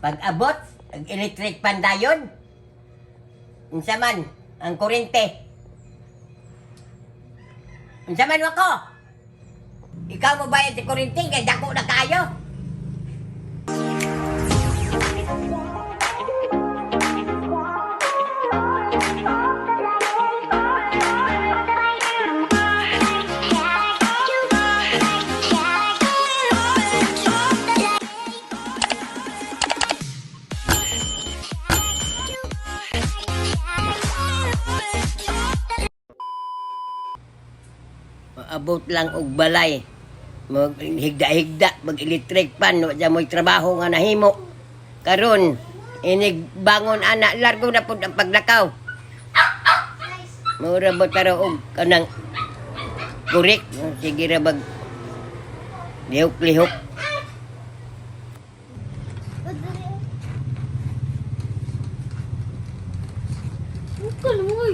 Pag-abot, ang electric pandayon. Unsa man, ang kurente. Unsa man wako? Ikaw mo bayad sa kurente kay dako na kaayo. Maabot lang og balay. Mag higda-higda, mag electric pan, wa mo'y trabaho nga nahimo. Karon, inig bangon ana largo na pud ang paglakaw. Mura ba taro og kanang kurik, sige ra bag lihok-lihok. Bukan, uy.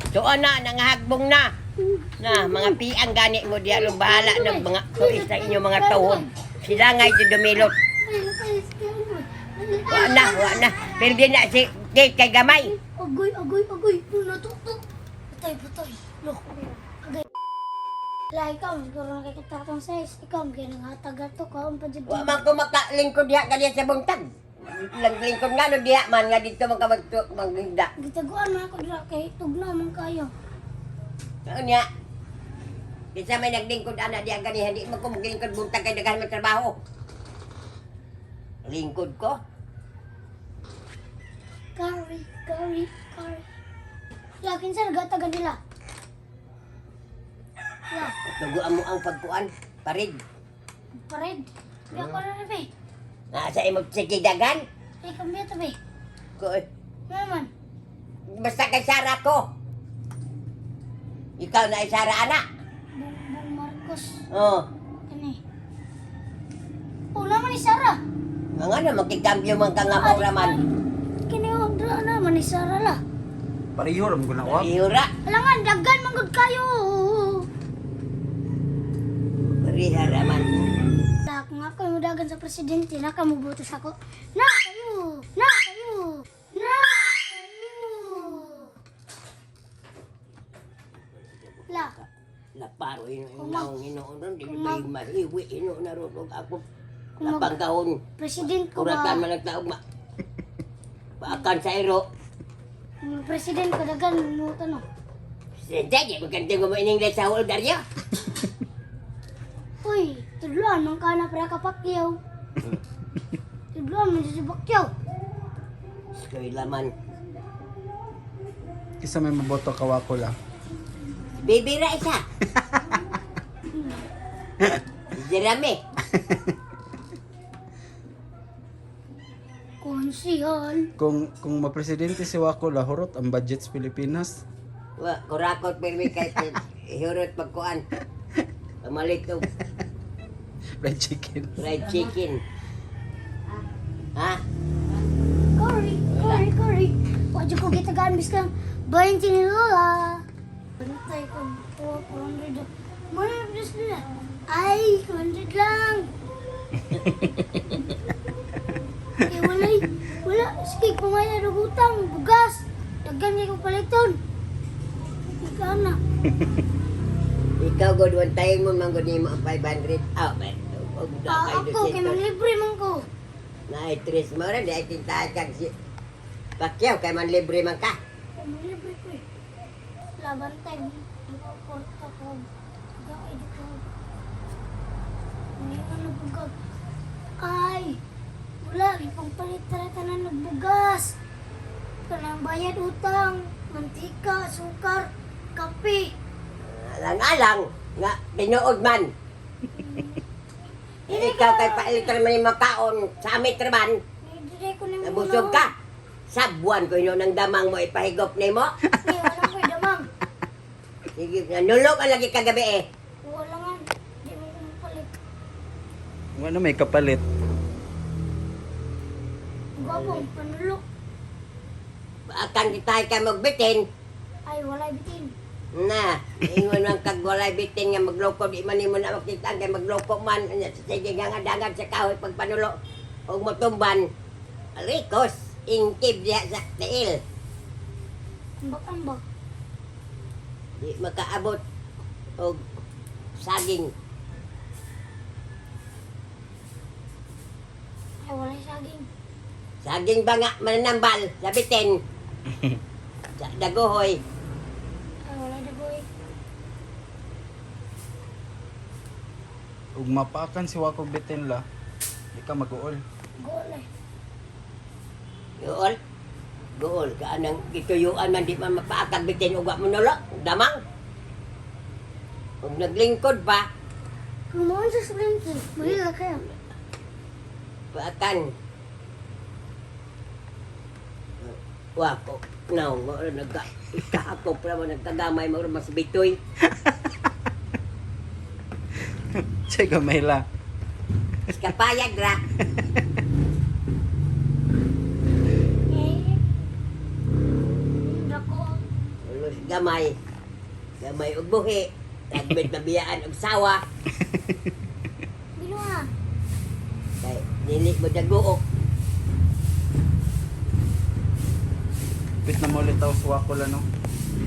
So ana nangahagbong na. Na mga piang gani mo diya ro bahala ng mga tuis sa inyong mga tuhod. Sila ngay dumilot. Wa na, wa na. Pero di na si di kay gamay. Agoy, agoy, agoy. Natutok. Patay, patay. Loko. Agay. La, ikaw, siguro nakikita akong size. Ikaw, ginanghatag ato. Kaon pa dyan. Wa man ko makalingkod diha kaniya sa buntag. Lang lingkod nga no diha man nga dito man ka maghigda. Gitaguan man ako dira kay tugna man kayo. Unya. Kinsa may naglingkod ana diha ganiha di man ko maglingkod buntag kay daghan man trabaho. Lingkod ko. Curry, curry, curry. La, kinsa nagatagan nila? La, Tuguan mo ang pagkuan, parid. pared. Di ako na be. Na sa imong sige dagan. Ay, kambyo to be. Ko Ano naman? basta kay Sara ko. Ikaw na ay Sara ana. Bongbong Marcos. Oh. Kani. Oh, naman ni Sarah. Nga nga na magkikambyo man ka nga mura man. Kini oh, dra naman ni Sarah la. Pareho ra mo guna wa. Ihura. Alangan, daggan man gud kayo. Parihara man. La, kung ako yung dagan sa presidente, nakamuboto sa ako. Na kayo! Na kayo! Na kayo! La, Naparo ino Kung mag- naong ino ron di kung ba mag- mahiwi ino na ron og ako. Kung mag- Napanggahon. president ko ba? Kuratan man ang taog ma. Paakan sa iro. Kung president ko dagan mo tanong. Sente, di magandang mo in English sa whole daryo. Uy, tudluan man ka na para ka Pacquiao. Tudluan man si Pacquiao. Eskwela man. Kisa may maboto ka wako la. Bibira isa. Jeremy. Konsihal. Kung mapresidente si Wako la hurot ang budget sa Pilipinas. Wa, kurakot pirmi kay ihurot pagkuan. Pamalit og Fried chicken. fried chicken. Ha? Curry, curry, curry. Wa jud ko gitagaan biskan 20 ni Lola. Bantay ko po 400. Muna bis nila. Ay, 100 lang. Eh, walay, wala. Sige, pumayad og utang, bugas. Daghan kay ko paliton. Ikaw na. Ikaw god one time mo man gud nimo ang 500. Ah, ba. Og da Ah, kay ako, kay manglibre man ko. Na tres mo ra di ay tintahan kag si Pacquiao kay man libre man ka. Kay manglibre ko eh. Laban tayo. Nagporta ko. Gakay ko. Hindi ko nabugag. Ay! Wala, ipang palit tanan nagbugas. Kanang bayad utang, mantika, sukar, kape. Alang-alang nga tinuod man. Eh, ikaw kay pailitan man yung makaon sa amit raman, Hindi ko na nabusog ka. Sabuan ko ino ng damang mo ipahigop nimo. Hindi, wala ko'y damang. Sige, nanulog ang lagi kagabi eh. Wala nga, hindi mo ko mapalit. Ano may kapalit? Gwapong panulok. Akan kita ka magbitin. Ay, wala bitin. Na, ingon man kag walay bitin nga magloko di man nimo na makita kay magloko man unya sige nga nga dagat sa kahoy pagpanulo og motumban. Rikos ingkib diha sa tiil. Ambak-ambak. Di makaabot og saging. Ay, walay saging. Saging ba nga mananambal sa bitin. Sa dagohoy. Ay, walay dagoy. Ug mapaakan si Wako bitin la. Di ka mag-uol. Goal eh. Gool. Gool ka anang gituyuan man di man mapaakag bitin ug wa mo nulo. Damang. Ug naglingkod pa, Kung mo sa slinky, mahila kayo. paakan. Wako. Now, nagka ikahakop ra mo nagkagamay mo mas bitoy. Say gamay la. Kapayag ra. Eh. Dako. Ulos gamay. Gamay og buhi. Tagmit mabiyaan og sawa. Binuha. Kay dili mo daguok. Pit na mo ulit si Wako la no.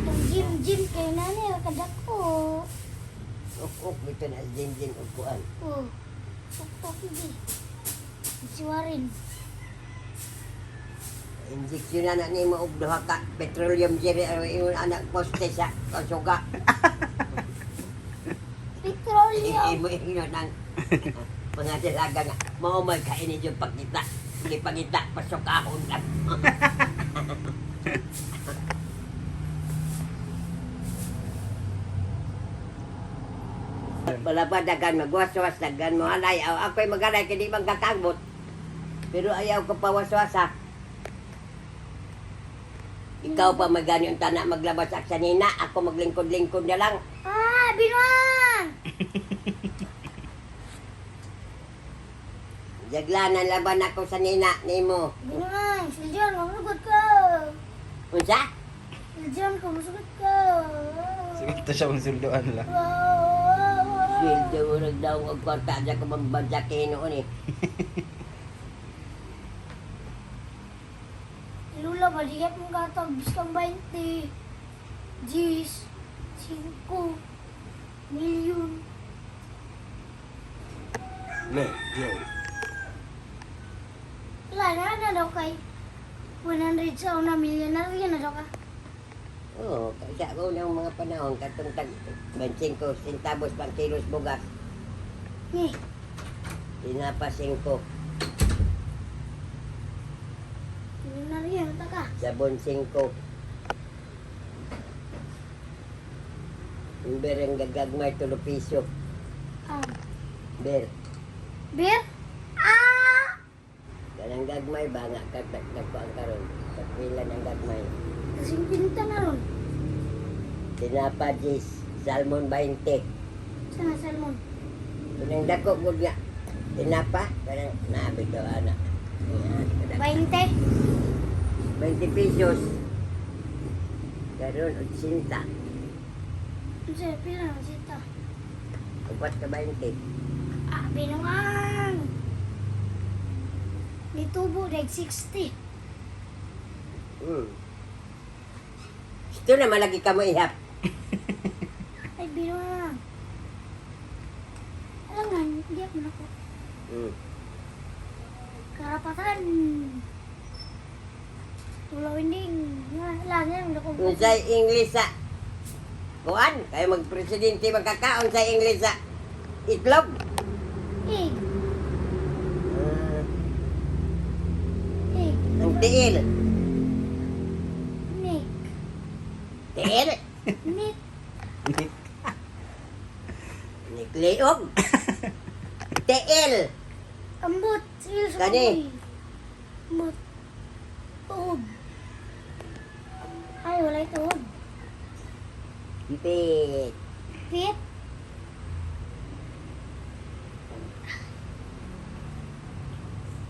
Ang gym-gym kay nanay, kadako. Ok bito na din og kuan. Oh. Tuk-tuk di. Siwarin. Injection na na nimo og duha ka petroleum jelly aron ingon anak poste sa kasuga. Petroleum. Imo ingon ang mga dalaga nga mao man kainin yung pagkita. Hindi pagkita pasok ahon lang. Wala pa dagan magwaswas, dagan mo alay. Aw, ako'y magalay, kaya di man kakagbot. Pero ayaw ko pawaswasa. Ikaw pa magani ang tana maglabas ak sa nina, ako maglingkod-lingkod na lang. Ah, binuang! Jaglanan laban ako sa nina nimo. Binuang, Siljan, mamusugot ka. Unsa? Siljan, kumusugot ka. Siguro to siya ang sulduan la. Wow, wow, wow. Sweldo mo nagdaw og kwarta dyan ko magbadyakin noon eh. Lula, balikat mong gatag, biskang 20, G's, 5, million. Ne, yun. Wala na na daw kay 100 sa una, milyonaryo na daw ka. Oo, sa unang mga panahon, katong tag 25 centavos pang kilos bugas, Ni, tinapa 5, milyonaryo na ta ka. sabon 5. Ber ang gagagmay tulo piso. Ah, Ber, beer? Ah! kanang gagmay ba nga katag nagkuan karon. Tagpila ng gagmay. Kasing pinta na ron. Tinapa 10, salmon 20. Sana salmon. Kanang dako gud nga. Tinapa kanang naabi to ana. Ayan, 20. 20 pesos. Karon 80. Ano pila na sita? Upat ka 20. Ah, binuang! Nitubo, like 60. Ito na malagi ka mo ihap. Ay, binuang. Alam nga, hindi ako nako. Karapatan. Tulaw hindi. Nga, lang yan, dako. Unsay English sa kuan kayo magpresidente magkakaon sa English sa itlog. Egg, Ah, egg, ang tiil. nick, Tiil. nick. Nikliog. Tiil. Ambot, sil sa Gani. kamoy. Ambot. Tuhod. Ay, walay tuhod. Pit. Pit.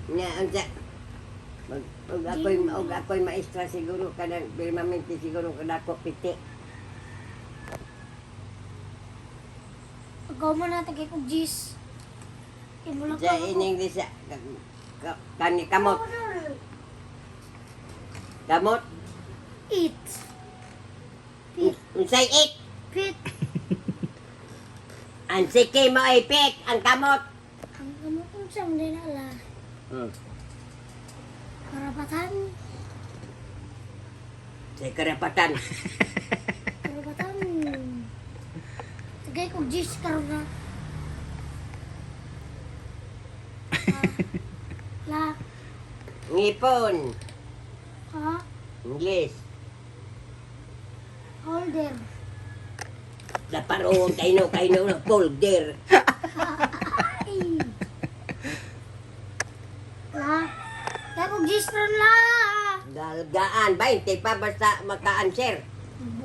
Nga unsa mag og ako'y maestra siguro kanang permanente siguro kadako piti. Pagkaw mo na, tagay kong G's. Imulak Sa in English kani kamot. Kamot. Eat. Pit. Unsay it? Pit. Ang siki mo ay pit, ang kamot. Ang kamot kong siyang din ala. Karapatan. Sa karapatan. Karapatan. Tagay kong G's karon na. Ah. La. Ngipon. Ha? English. Holder. Naparoon kayo kayo ng folder. Ay. La. Tagay kong G's karon la. Galgaan, 20 pa basta maka-answer.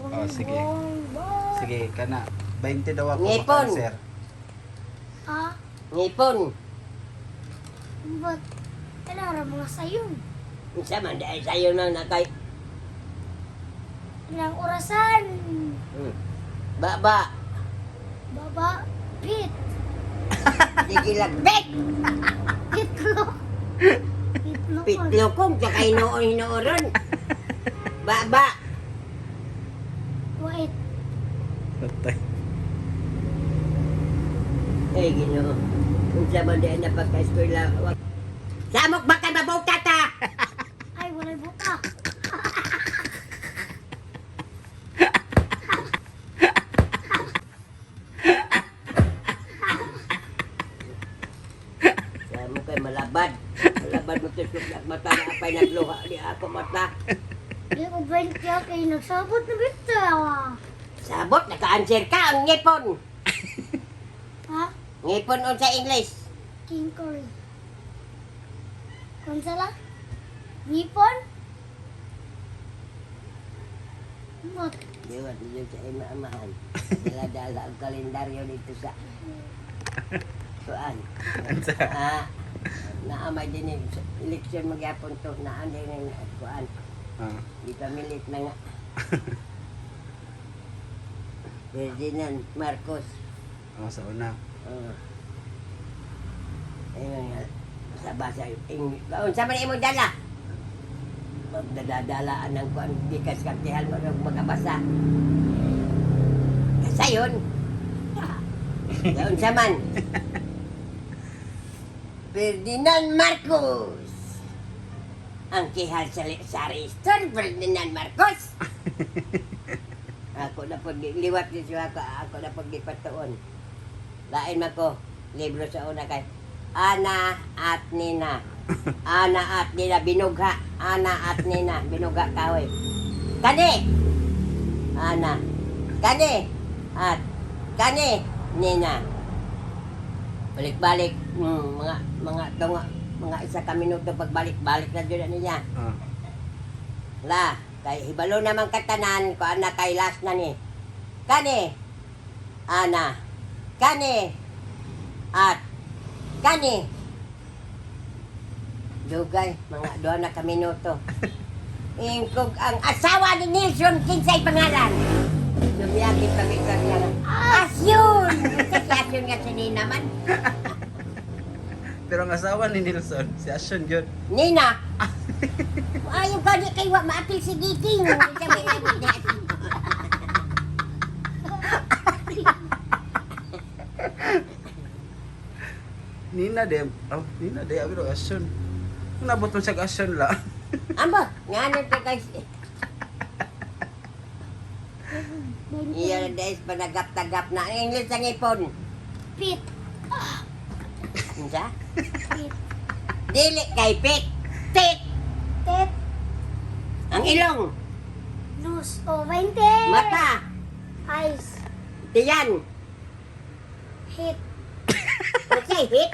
Oh, sige. Bong, bong. Sige, kana. 20 daw ako Ngipon. maka-answer. Ha? Ngipon. But, ano ra mga sayon? Unsa man dahil sayo nang nakay. Ilang orasan? Baba, Baba, pit. sige lagbit. Pitlok. Pitlok. Pitlokong sa kay noon hinooron. Baba, Wait. Patay. ay Ginoo. Unsa man dahil na pagka-eskwela. Samok ba ka mabuta ta? Ay, walay buka. Samok kay malabad. Malabad mo tusok na mata na apay nagluha di ako mata. Di ko 20 kay nagsabot na bitaw. Sabot naka-answer ka ang ngipon. Ha? Ngipon unsa English? King Curry. Konsala? Ngipon? But, Diwat niyo sa ima-amahan. Dala-dala ang kalendaryo dito sa kuan. Unsa? Ah, naamay din yung eleksyon magyapon to. Naan din yung kuan. Ah. Di pamilit na nga. Ferdinand Marcos. Oh, sa una. Oh. Ayun nga. Sa basa. Unsa man imong dala? Magdadadalaan ng kuan bikas kartihal mo ng magabasa. Kasayon. Unsa man? Ferdinand Marcos. Ang kihal sa sa store, Ferdinand Marcos. Ako na pag liwat ni siya ako, ako na pag gipatuon. Lain man ko, libro sa una kay Ana at Nina. Ana at Nina binugha. Ana at Nina binugha kahoy. Kani. Ana. Kani at kani Nina. Balik-balik mga mga tunga, mga isa ka minuto pagbalik-balik na jud na niya. Ah. La, kay hibalo naman katanan ko ana kay last na ni. Kani. Ana. Kani. At kani. Dugay, mga duha na ka minuto. Ingkog ang asawa ni Nilson kinsay pangalan. Sumiyagit pag ikaw niya. Asyon! Unsa si Asyon nga si Nina man? Pero ang asawa ni Nilson, si Ashon yun. Nina! Ayaw ka di kay wa maapil si Giting. Unsa may labot ni Asyon? Nina de. Oh, Nina de. Pero Ashon. Kung nabot mo siya Ashon la. Amo, nga to guys. Iya na days pa nagap-tagap na. Ang English ang ipon. Pit. Unsa? Pit. Dili kay pit. Tit. Tet. Ang ilong, Nus. O, 20. mata, Eyes. tiyan. Hit. Unsay hit?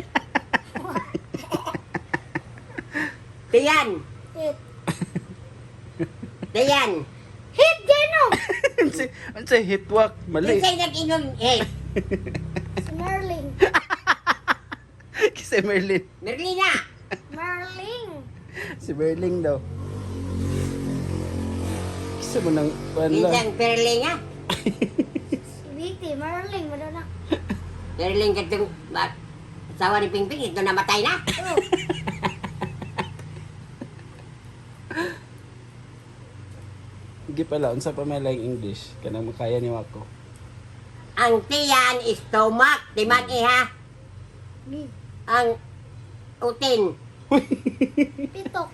Tiyan, Hit. tiyan. Hit, Geno! Unsa hitwak mali. Unsay nag-ingon hit? Si Merling. Kasi Merlin. Merlina. Merling. Si Merlin daw. Kasi mo nang kuan la. Kinsang perlinga? Si Viti, Merling. Wala na. Sherilyn katong ba, asawa ni Pingping ito namatay na. Oh, Hindi pala, unsa pa may laing English? Kanang makaya ni Wako. Ang tiyan stomach, timan iha. Gi. Ang utin. Pitok.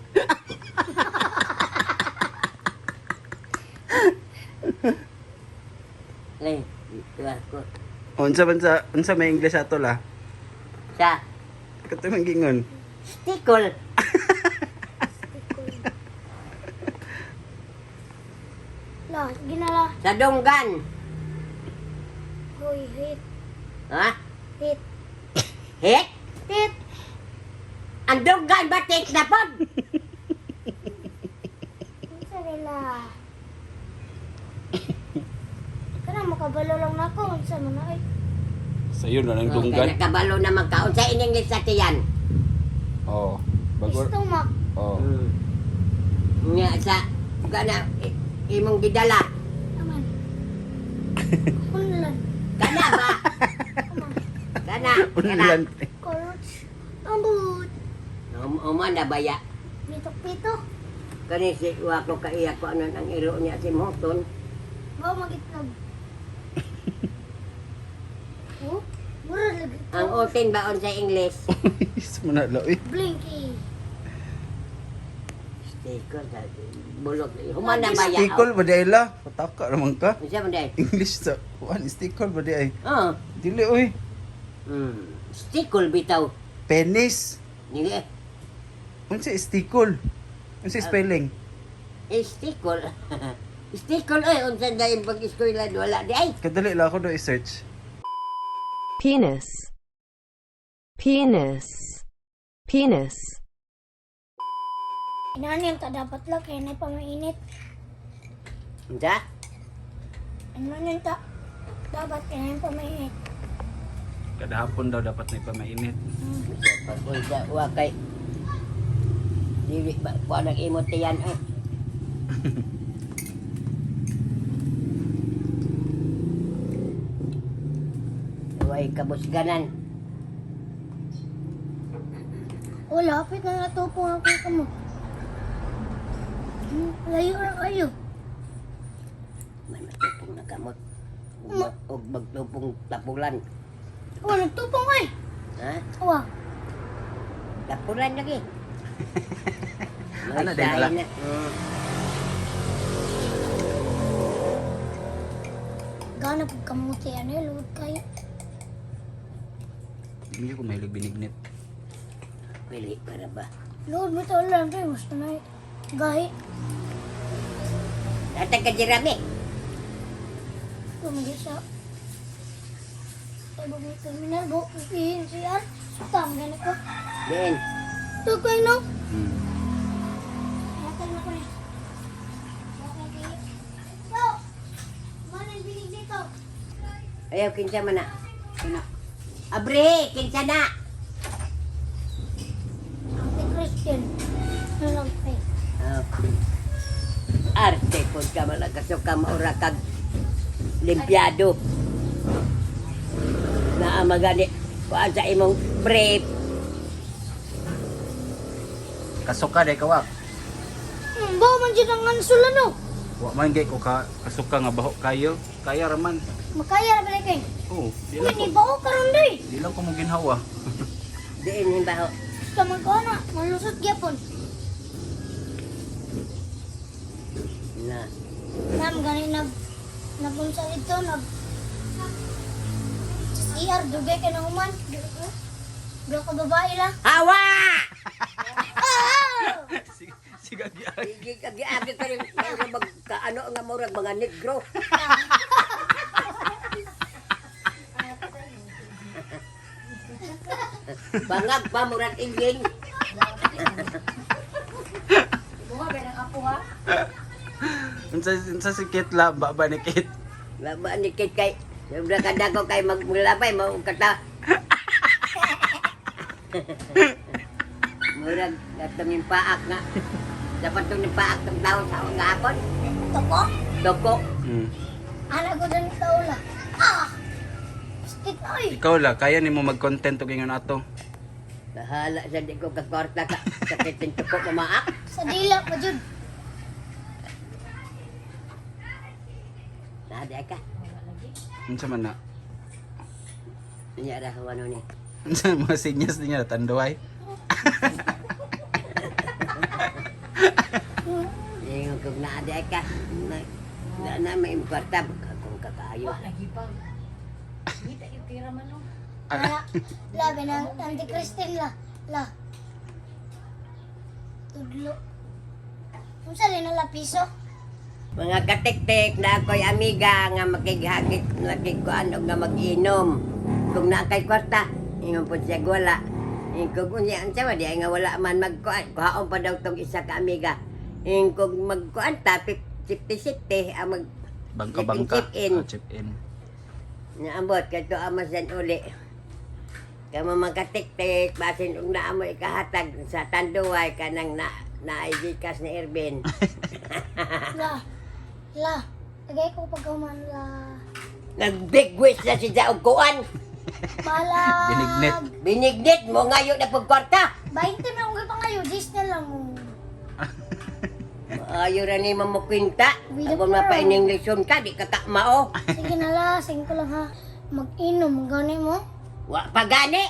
Ay, ito ako. Unsa man sa unsa may English ato la? Sa Kato man gingon. stikol. La, ginala. Sa dunggan. Hoy, hit. Ha? Hit. Hit? Hit. Ang dunggan ba tik na pod? Unsa nila? Kana makabalo lang nako unsa man ay. Sayo na lang Okay, dunggan. nakabalo na magkaon sa in English sa tiyan. Oh, bago. Stomach. Oh. Nga sa gana imong gidala. Aman. Unlan. Kana ba? Aman. Kana. Kana. Unlan. Coach. Ambut. Uma na baya. Pitok-pitok. Kani si Wako kaiya ko anon ang iro niya si Moton. Bawa magitlog. Oh, mura lagi. Ang utin baon sa English. Is mo na la uy. Blinky. Stikol sa bulok. Humana baya. Stikol ba di ay la? Pataka naman ka. Unsa man day? English sa kuan stikol ba di ay? Oh. Dili uy. Stikol bitaw. Penis. Dili. Unsa stikol? Unsa spelling? Stikol. Stikol oy unsa day pag-eskwela wala di ay. Kadali la ako do i-search. Penis. Penis. Penis. Inani ang ta dapat lang kaya na pamainit. Unsa? Inani ang ta dapat kaya na pamainit. Kada hapon daw dapat na ipamainit. Unsa wa kay dili ba kuan ang imo tiyan eh. Way kabusganan. Oh, lapit na natupong ang kuka mo. Layo lang kayo. Man matupong na kamot. Ug magtupong tapulan. Oh, nagtupong ay. Ha? Oh, Tapulan lagi. Ano din ala? Na. Gana pag kamuti ano, eh, luod kayo. Hindi ko mahilig binignit. Pili para ba? Luod mo ito lang tayo, gusto na eh. Gahi. Datang ka jirami. Tumigil sa Tabang may terminal, bo, CR, tam, gana ko. Din. Ito ko no? Hmm. Natag na ko ni. So, mana ang binig dito? Ayaw kinsa man na. Kana. Abre, kinsa na. Ate Christian. Ano lang kay? Oh. Arte pod ka malakasok ka maura kag limpiado. Naa magani kuan sa imong brief. Kasuka day kawak. Bawa man dyan ang ansula no. Wa man gay ko ka kasuka nga baho kayo. Kaya ra man. Makaya ra pala kay. Oh, di Uy, lang ni ko. bawa karon day. Di lang ko mo ginhawa. Diin himbaho. Gusto man ko na, malusot gyapon. Na. Nam gani nag nagunsa dito nag sa CR dugay kay nang human. Duha ka babae lang. Hawa! Ah! Siga Sige kag-giagi ka rin mag kaano nga murag mga negro. Bangag pa murag ingin. Unsa unsa si Kit la ba ba ni Kit? Laba ni Kit kay sobra kada ko kay maglabay mao kata. Murag katong yung paak nga. Dapat tong yung paak tong tao sa nga hapon. Toko? Doko. Hmm. Anak ko din taula. Ah! Sakit ay. Ikaw la, kaya nimo mag-content og ingon ato. Bahala sa di ko kakwarta ka. Sakit ng tuko mamaak. Sa dila pa jud. Nada ka. Unsa man na? Unya ra ano ni. Unsa mga sinyas niya tanduay? Ingon kog naa di ka. Na, na, na may kwarta kung kakaayo. Lagi pa. Ngita yung pera man no. Ala, labi ng Auntie Christine la. La. Tudlo. Unsa rin na la piso? Mga katiktik na ako'y amiga nga makighagit, makigkuan og nga mag-inom. Kung naa kay kwarta, ingon po siya wala. Ingon kung unya unsa man di ay nga wala man magkuan, kuhaon pa daw tong isa ka amiga. Ingon kung magkuan ta 50-50 ang mag Bangka-bangka. Chip in. Ah, chip in. Naambot kay to amasan uli. Kamo mga katiktik, basin og naa mo ikahatag sa Tanduay kanang na naay gikas ni Ervin. La. La. Tagay ko pagkahuman la. Nag-big wish na si og kuan. Balag. Binignit. Binignit mo ngayon na pagkwarta. 20 na akong gipangayo, 10 na lang oh. Ayaw ra ni mo kwinta. We the Abon mapaining lesson ka, di ka mao. Sige na la, sige ko lang ha. Mag-inom, gani mo. Wa pa gani.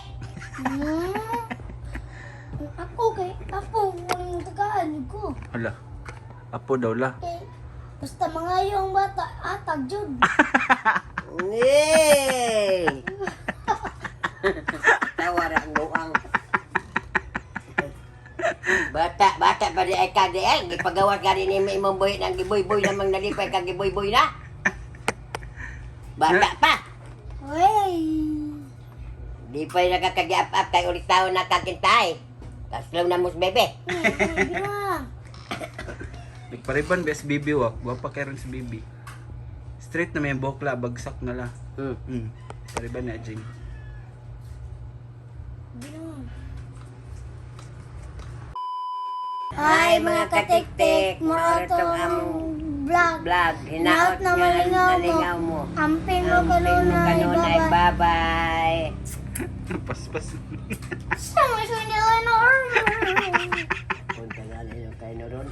Ako kay, ako, walang tagaan ko. Hala. Apo daw la. Eh, basta mangayo ang bata, atag jud. Eh. Tawa ra ang buang. Bata, bata pa di ay ka di ay. Gipagawas ka ni imong buhi nang gibuy-buy namang nalipay ka gibuy-buy na. Bata pa. Wey! Di pa nakakagiap-ap kay ulit taon na kakintay. Kaslom na mus bebe. Grabe na. Nagpariban ba si BB wak? Gwapa kay ron si BB. Straight na may bokla, bagsak na la. Pariban na jing. Grabe na. Hi mga katiktik, mao to ang vlog. Vlog, Hinaot hinaot na nga malingaw mo. nalingaw mo. Ampin mo Ampin mo kanunay, kanunay, bye-bye. bye-bye. Paspas. Sa mga sunila na Punta nga nilo kay Noron.